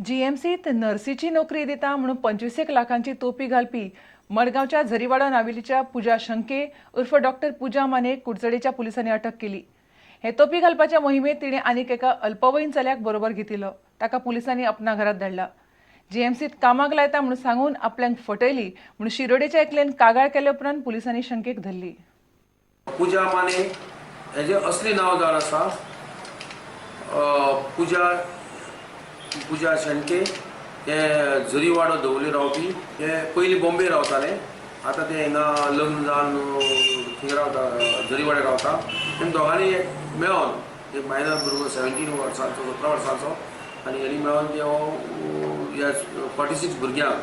जीएमसीत नर्सीची नोकरी दिता म्हणून 25 लाखांची तोपी घालपी मडगांवच्या झरीवाडो नावेलीच्या पूजा शंके उर्फ डॉक्टर पूजा माने कुडचडेच्या पुलिसांनी अटक केली. हे तोपी घालपाच्या मोहिमेत तिणें आनीक एका अल्पवयीन चल्याक बरोबर घेतिल्लो. ताका पुलिसांनी अपना घरात धाडला. जीएमसीत कामाक लायता म्हणून सांगून आपल्याक फटयली म्हणून शिरोडेच्या एकल्यान कागाळ केले उपरांत पुलिसांनी शंकेक धरली. पूजा माने हेजें असली नांव जावन आसा पूजा पूजा शेणके हे झरीवाडो दवली रावपी. हे पयलीं बॉम्बे रावताले, आतां ते हिंगा लग्न जावन थिंगा रावता, झरीवाड्यार रावता. तेमी दोगांनी मेळोन एक मायनर भुरगो 17 वर्सांचो 17 वर्सांचो आनी हेणी मेळोन ते ह्या 46 भुरग्यांक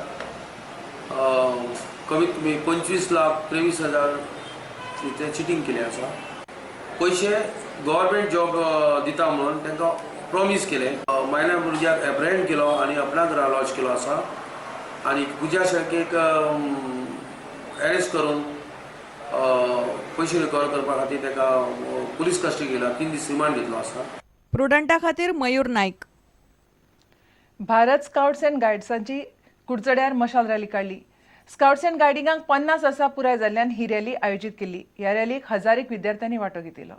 कमीत कमी 25,23,000 ते चिटींग केलें आसा. पयशे गव्हर्मेंट जॉब दिता म्हणून तांकां प्रॉमीस केलें. मायनर भुरग्याक एप्रहेंड केलो आनी आपणा घरा लॉज केलो आसा आनी पूजा शेळकेक एरेस्ट करून पयशे रिकवर करपा खातीर ताका पुलीस कस्टडी घेयला. 3 दीस रिमांड घेतलो आसा. प्रुडंटा खातीर मयूर नाईक. भारत स्काउट्स अँड गायड्सांची कुडचड्यार मशाल रॅली काडली. स्काउट्स अँड गायडिंगाक 50 वर्सां पुराय जाल्ल्यान ही रॅली आयोजीत केल्ली. ह्या रॅलीक हजारेक विद्यार्थ्यांनी वांटो घेतिल्लो.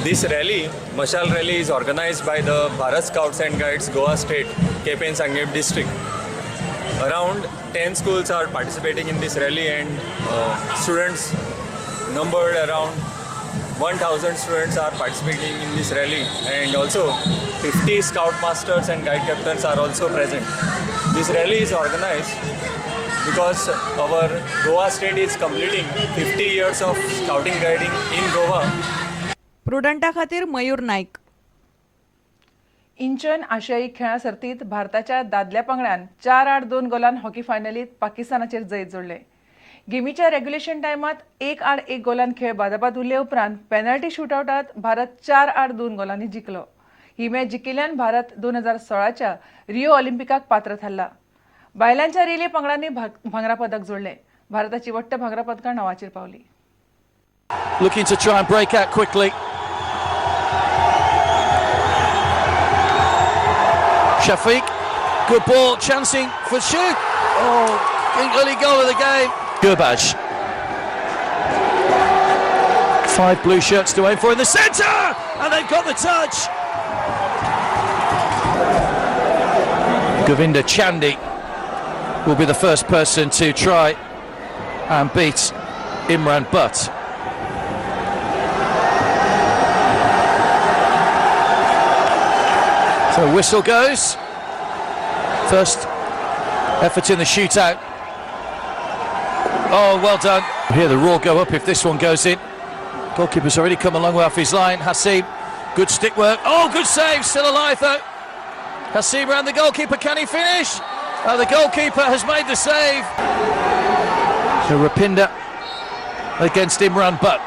This rally, Mashal Rally, is organized by the Bharat Scouts and Guides Goa State, Quepem Sanguem District. Around 10 schools are participating in this rally and students numbered around 1000 students are participating in this rally, and also 50 scout masters and guide captains are also present. This rally is organized because our Goa state is completing 50 years of scouting guiding in Goa. प्रुडंटा खातीर मयूर Naik. Incheon आशियाई खेळां सर्तीत भारताच्या दादल्या पंगडान 4-2 गोलान hockey फायनलीत पाकिस्तानाचेर जैत जोडलें. गेमीच्या रेग्युलेशन टायमात 1-1 गोलान खेळ बादाबाद उरले उपरांत पेनल्टी शुटआवटात भारत 4-2 गोलांनी जिखलो. ही मॅच जिखिल्ल्यान भारत 2016च्या रिओ ऑलिम्पिकाक पात्र थारला. बायलांच्या रिले पंगडांनी भांगरा पदक जोडलें. भारताची वट्ट भांगरा पदकां 9 पावली. Looking to try and break out quickly. Shafiq, good ball, chancing for shoot. Oh, early goal of the game. Gurbaj. 5 blue shirts to aim for in the centre, and they've got the touch. Govinda Chandi will be the first person to try and beat Imran Butt. So whistle goes. First effort in the shootout. Oh, well done. Hear the roar go up if this one goes in. Goalkeeper's already come a long way off his line. Haseeb, good stick work. Oh, good save. Still alive though. Haseeb round the goalkeeper. Can he finish? Oh, the goalkeeper has made the save. So Rapinda against Imran Butt.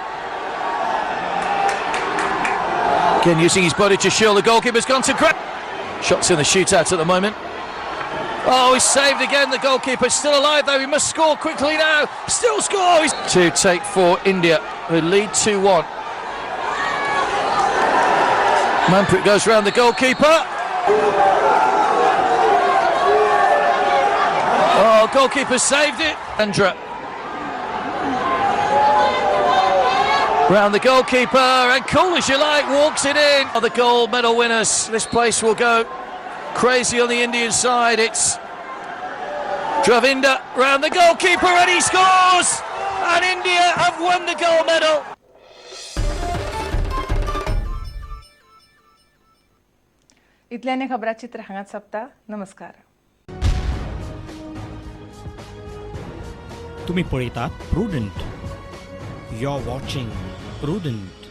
Again using his body to shield. The goalkeeper's gone to grab. Shots in the shootout at the moment. Oh, he's saved again. The goalkeeper's still alive though. He must score quickly now. Still scores. To take for India, who lead 2-1. Manpreet goes round the goalkeeper. Oh, goalkeeper saved it. Andra. Round the goalkeeper, and cool as you like, walks it in. The gold medal winners. This place will go crazy on the Indian side. It's Dravinda round the goalkeeper, and he scores! And India have won the gold medal. इतल्याने खबराचित्र हांगाच सोंपता. नमस्कार. तुम्ही पळयतात Prudent. You are watching Prudent.